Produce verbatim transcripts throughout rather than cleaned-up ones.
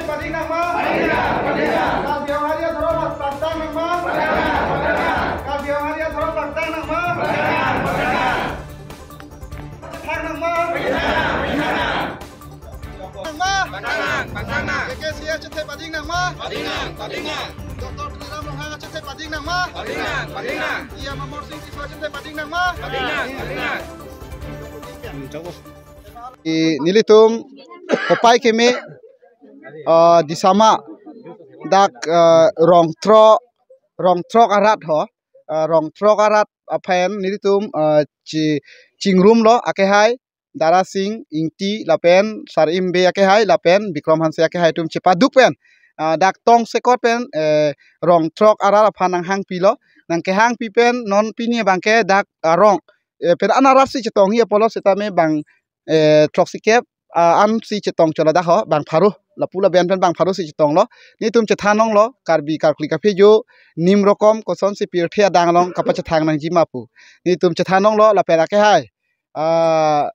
Pading nangma? Karbi Anglong hari adhorom paktang nangma? Karbi Anglong hari adhorom paktang nangma? Paktang nangma? Nangma? Paktang nang, paktang nang. K K C A achethek pading nangma? Pading nang, pading nang. Doctor Tuliram Ronghang achethek pading nangma? Pading nang, pading nang. Iya, Amarsing Tisso achethek pading nangma? Pading nang, pading nang. I nelitum kopai keme, ah, Disama dak, ah, rong throk, rong throk arat ho, ah, rong throk arat aphan nelitum, ah, chi chingrumlo, akehai Dara Sing Ingti lapen Sar-im Bey akehai lapen Bikrom Hanse akehai atum chepaduk pen, ah, dak tongsekot pen, eh, rong throk arat aphan nanghangpilo, nangkehangpi pen non pini abangke dak arong, eh, pen an arat si chetongji apotlo setame bang, eh, throksikep, ah, an si chetong cholo dak ho, bang pharo, lapu laben pen bang pharo si chetonglo. Nelitum chethan longlo, Karbi karkli kaphejo nim rokom kosonsi pirthe adang along kapachethang nangji ma pu. Nelitum chethan longlo lapen akehai, ah,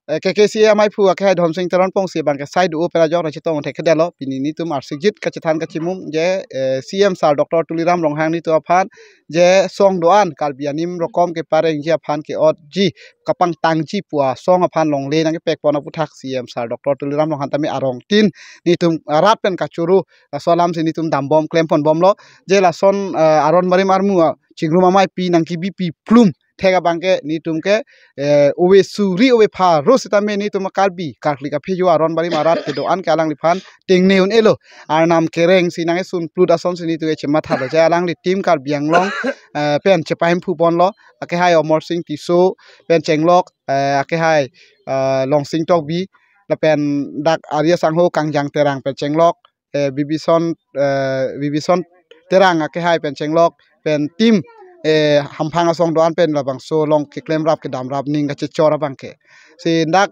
eh, K K C A amaiphu akehai Dhonsing Teron Pongsi abangke sai do-o pen ajok nangchetong thekthedetlo. Pini nelitum arsikjit kachethan kachimung je, eh, C M sir Doctor Tuliram Ronghang nelitum aphan je song do-an Karbi anim rokom keparengji aphan ke-otji kapangtangji pu asong aphan longle nangkepekpon aputhak C M sir Doctor Tuliram Ronghang tame arongtin nelitum arat pen kachoro, ah, laso alam si nelitum dambom klemponbomlo. Je lason, eh, aron barim armu, ah, chingrum amaipi nangkebipi plum thek abangke nelitum ke, eh, ove suri ove pharo setame nelitum Karbi karkli kaphejo aron barim arat kedo-an ke alangliphan tengne un-elo. Arnam kereng si nangkesun plut asonsi nelitum chemathalo je alangli team Karbi Anglong, eh, pen chepahemphuponlo. Akehai Amarsing Tisso pen chenglok, eh, akehai, eh, Longsing Tokbi lapen dak Arya Sangho Kangjang Terang pen chenglok, eh, Bibison, eh, Bibison Terang akehai pen chenglok pen team, eh, hamphang asong do-an pen labangso along keklemrap kedamrap ning kachechor abangke. Si dak,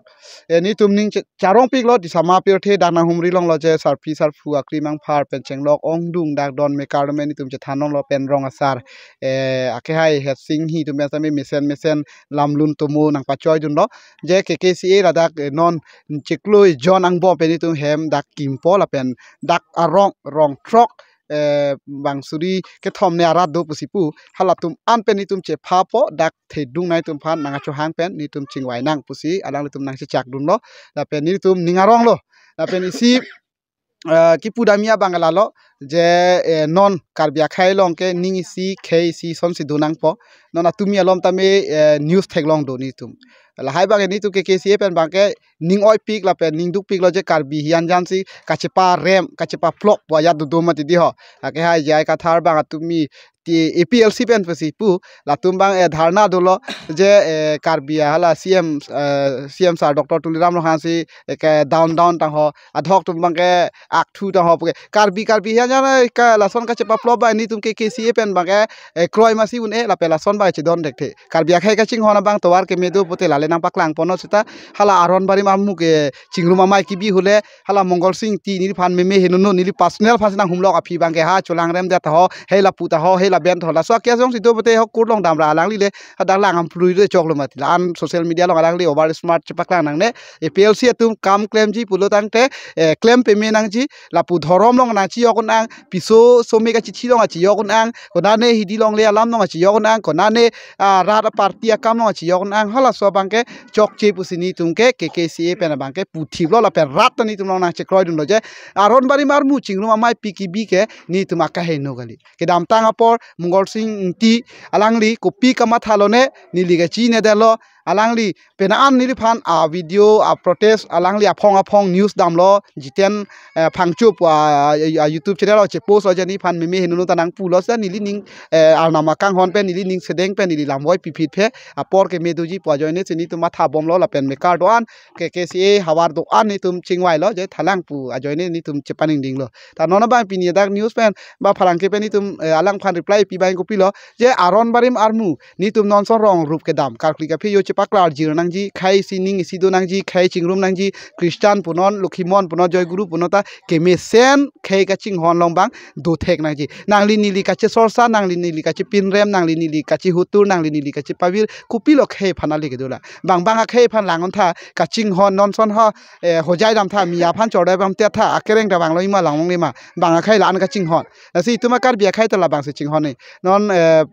eh, nelitum ning che-, charongpiklo Disama pirthe dak nanghumri longlo je sarpi sarpo akli mangphar pen chenglok ongdung dak don mekar me nelitum chethan longlo pen rong asar, eh, akehai Hetsing Ingti atum pen setame mesen mesen lamlun tomo nangpachoidunlo. Je K K C A ladak, eh, non chiklo jon angbong pen nelitum hem dak kimpo lapen dak arong rong throk, eh, bang suri kethom ne arat do pusi pu, halatum an pen nelitum chephapo, dak thedung nangtum aphan nangkachohang pen nelitum chingvai nang pusi alanglitum nangchechakdunlo. Lapen nelitum ning aronglo. Lapen isi, eh, kipu damji abang lalo je, eh, non Karbi akhei along ke ning isi khei isi sonsi do nangpo. Non atumi alom tame, eh, news theklong do nelitum. Lahai abang nelitum K K C A pen abangke ning oipik lapen ning dukpiklo je Karbi hian jansi kacheparem kachepaplok pu ajat dodo mati di ho. Akehai J I Kathar abang atumi ti A P L C pen pusi pu latum abang, eh, dharna dolo je, eh, Karbi ahala C M, eh, C M sir Doctor Tuliram Ronghang si, eh, ke down down tang ho, adhok atum abangke akthu tang ho puke. Karbi Karbi hian jan, eh, ka lason kachepaplok abang nelitum K K C A pen abangke, eh, kroi masi un-e lapen lason abang chedon thekthe. Karbi akhei kachinghon abang tovar keme do pute lale nangpaklangponlo seta hala aron barim armu ke chingrum amai kebi hule hala Mongol Sing Ingti neliphan meme henono neli personal aphan si nanghumlok aphi abangke ha cholangrem det ho, hei lapu ta ho, hei laben ta ho. Laso akia jongsi do pute ho kurlong damra alangli le hadak lang ampului do choklo mati. La-an social media along alangli over smart chepaklang nangne. A P L C atum kam klemji pulo tangte, eh, klem peme nangji, lapu dhorom along nangchejok un-ang, piso some kachithi along chejok un-ang, konane hidi longle alam along chejok un-ang, konane, ah, rat a-party akam along chejok un-ang, halaso abangke chokche pusi nelitum ke K K C A pen abangke puthiplo lapen rat ta nelitum along nangchekroidunlo je. Aron barim armu chingrum amaipi kebi ke nelitum akaheno kali. Kedamtang apor Mongol Sing Ingti alangli kopi kamathalone neli kachinedetlo, alangli penang neliphan a-video a-protest alangli aphong aphong news damlo Jiten, eh, Phangcho pu a, a, a-YouTube channel along chepostlo je neliphan meme henono ta nangpulo seta neli ning, eh, arnam akanghon pen neli ning sedeng pen neli lamvoi piphit phe apor keme doji pu ajoine si nelitum mathabomlo lapen mekar do-an K K C A havar do-an nelitum chingvailo je thalang pu ajoine nelitum chepaningdinglo. Ta non abang pini dak news pen ba pherangke pen nelitum, eh, alangphan reply pi abang kopilo je aron barim armu nelitum non sorong rup kedam karkli kaphejo paklar jir nangji, khei isi ning isi do nangji, khei chingrum nangji, Christian punon, Lokhimon punon, Joy Guru punon ta kemesen khei kachinghon along abang dothek nangji. Nangli neli kachesorsa, nangli neli kachepinrem, nangli neli kachehutur, nangli neli kachepavir, kopilo khei aphan ale kedo la. Bang bang akhei aphan lang-un tha, kachinghon non son ho, eh, hojai dam tha, mi aphan chordai bam te tha, akereng ta bang lo ima lang-ong lima, bang akhei la-an kachinghon. Lasi itum a Karbi akhei ta labangsi chinghon ni. Non, eh,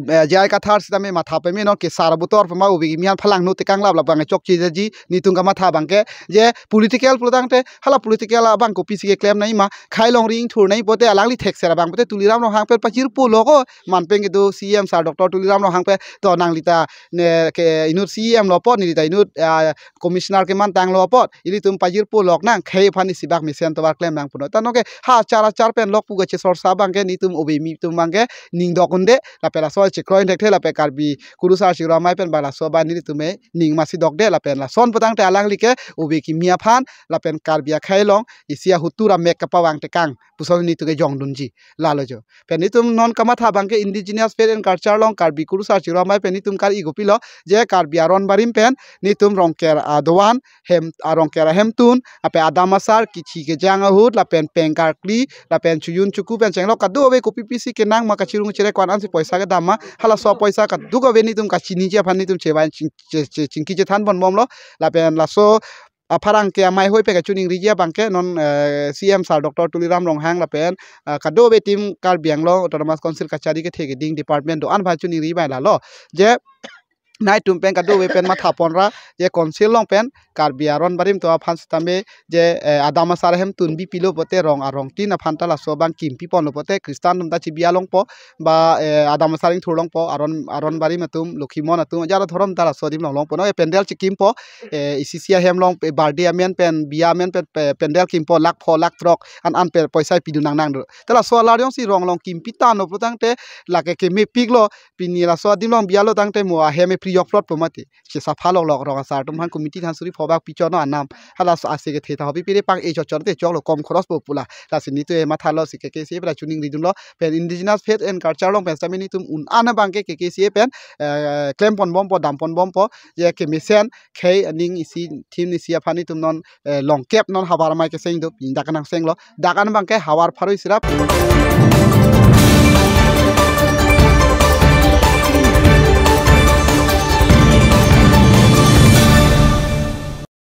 eh, J I Kathar sitame matha peme non kesar abutor pema ove kimi aphan phalang no tekang lap labang chokche ji, netum kamatha abangke je political pulo tangte hala political abang kopisi keklem nangji ma, khei longri ingthur nangji pote alangli thekser abang pote Tuliram Ronghang pen pajirpo lo ko, manpeng kedo C E M sir Doctor Tuliram Ronghang pen to nangli ta ne ke inut C E M lo apot, neli ta inut, ah, commissioner kemantang lo apot, ilitum pajirpo lok nang, khei aphan isi bak mesen tovar klem nang punon. Ta nonke ha achar achar pen lok pu kachesorsa abangke netum ove kimi atum abangke ning dok-un de, lapen laso chekroi thekthe lapen Karbi Kurusar Chingrum Amei pen bang laso abang nelitum e ning masi dok de, lapen lason pu tangte alangli ke ove kimi aphan lapen Karbi akhei along isi ahutur amek kapavang tekang puson netum ke jongdunji lalo jo. Pen netum non kamatha abangke Indigenous Faith and Culture along Karbi Kurusar Chingrum Amei pen netum kar-i kopilo je Karbi aron barim pen netum Rongker adovan hem, a Rongker ahemtun, ape adam asar, kichi kejang ahut, lapen peng karkli, lapen chojun choku pen chenglok kadokave kopipisi kenang ma, kachirung chirek ko-an ansi poisa kedam ma, halaso poisa kadokave netum kachiniji aphan netum chevan ching-, che-, che-, chingki chethan ponbomlo, lapen laso apharang ke amei hoi pen kachiningriji abangke non, eh, C E M sir Doctor Tuliram Ronghang lapen, eh, kadokave team Karbi Anglong Autonomous Council kachari kethe keding department do-an aphan chiningri bai lalo. Je nangtum pen kadokave pen matha ponra je council along pen Karbi aron barim atum aphan sitame je, eh, adam asar ahemtun bipilo pote rong arong tin aphan ta laso abang kimpi ponlo pote Christian atum ta chibi-a longpo ba, eh, adam asar ingthur longpo, aron, aron barim atum, Lokhimon atum, ajara dhorom ta laso adim along longpo, no, eh, pandal chikimpo, eh, isi isi ahem along, eh, birthday amen pen, biya amen pen, pe-, pandal kimpo, lakh pho, lakh throk, an an pe poisa pidun nang nang do. Ta laso alar jongsi rong along kimpi tanglo pulo tangte lake kemepiklo, pini laso adim along biya lo tangte mo ahem e pri jok plot po mati. Chesapha lok lok rong asar atum aphan committee than suri pho bak pichon no anam. Halaso ase kethe ta hopi pire pang e chok chok te choklo, kom khoros po pu la. Lasi netum e mathalo si K K C A pen chiningridunlo. Pen Indigenous Faith and Culture along pen sitame netum un-an abangke K K C A pen, eh, klem ponbompo, dam ponbompo. Je kemesen khei aning isi, thim isi aphan netum non, eh, longkep non havar amei keseng do, pini dak nang senglo. Dak an abangke havar pharo isi ra pu.